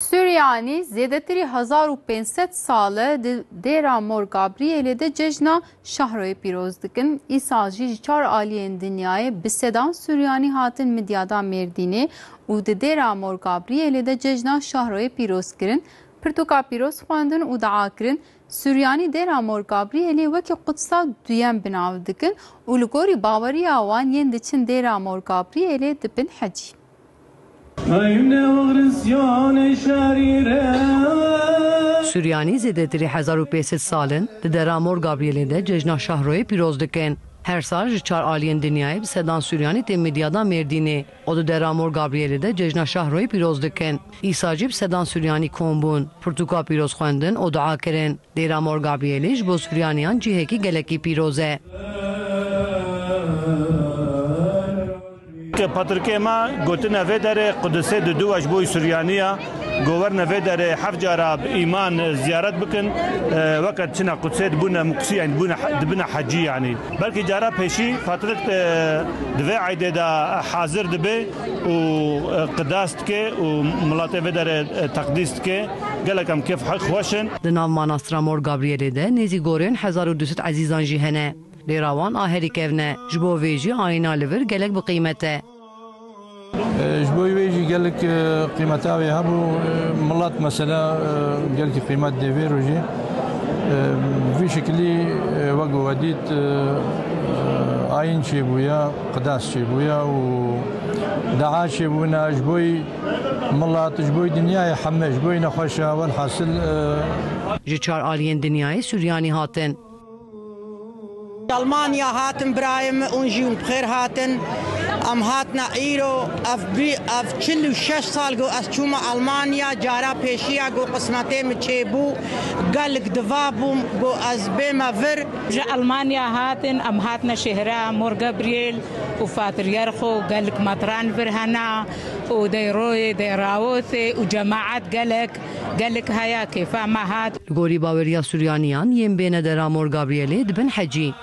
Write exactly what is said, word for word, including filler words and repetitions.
Suryanî zêdetirî hezar û pênc sed sal e di Dêra Mor Gabriyelê de cejna Şahroyê pîroz dikin. Îsal jî ji çar aliyên dinyayê bi sedan Suryanî hatin Midyada Mêrdînê û di Dêra Mor Gabriyelê de cejna Şahroyê pîroz kirin, pirtûka pîroz xwendin û dua kirin. Suryanî Dêra Mor Gabriyelê wekî Qudsa duyem bi nav dikin û li gorî baweriya wan yên diçin Dêra Mor Gabriyelê dibin hecî. Suryanî zêdetirî hezar û pênc sed sal in di Dêra Mor Gabriyelê de cejna Şahroyê pîroz dikin. Her sal ji çar aliyên dinyayê bi sedan Suryanî tên Midyada Mêrdînê û di Dêra Mor Gabriyelê de cejna Şahroyê pîroz dikin. Îsal jî bi sedan Suryanî kom bûn, pirtûka pîroz xwendin û dua kirin. Dêra Mor Gabriyelê ji bo Suryaniyan cihekî gelekî pîroz e. Patrikê me gotine vê derê Qudusê didu ji bo Suryaniya, go werine vê derê heft cara bi îman ziyaret bikin, e, weke çina Qudsê dibûne muqsî, yani dibûne he-, dibine hecî yani. Belkî cara pêşî Patrik, e, di vê eydê de hazir dibe û, e, qidas dike û miletê vê derê, e, teqdîs dike. Gelek em kêf xweş in. Di nav manastira Mor Gabriyelê de nêzî gorên hezar û du sed ezîzan jî hene. Lê ra wan a herî kevn e. Ji bo vê jî ayîna li vir gelek bi qîmet e. E, ji bo wê jî gelek, e, qîmeta wê hebû, e, milet mesela, e, gelkî qîmet dê vê rojê. E, vî şekilî, e, wek we dît, e, e, ayîn çêbûye, qidas çêbûye û dua çêbûne ji bo milet, ji bo dinyayê heme, ji bo nexweşa welhasil, e, Ji çar aliyên dinyayê Suryanî hatin. Almanya hatin birayê min, hûn jî hûn bi xêr hatin. Em hatine îro, ev bî, ev çil û şeş sal go ez çûme Almanya, cara pêşiya go qismetê min çêbû, gelek diva bûm, go ez bême vir. Ji Almanya hatin, em hatine şehra Mor Gabriel û Patriyarxo, gelek metran vir hene û dey royê, dey rawotê û cemaet gelek, gelek heye, kêfa me hat. Li gorî baweriya Suryaniyan yên bêne Dêra Mor Gabriyelê dibin hecî.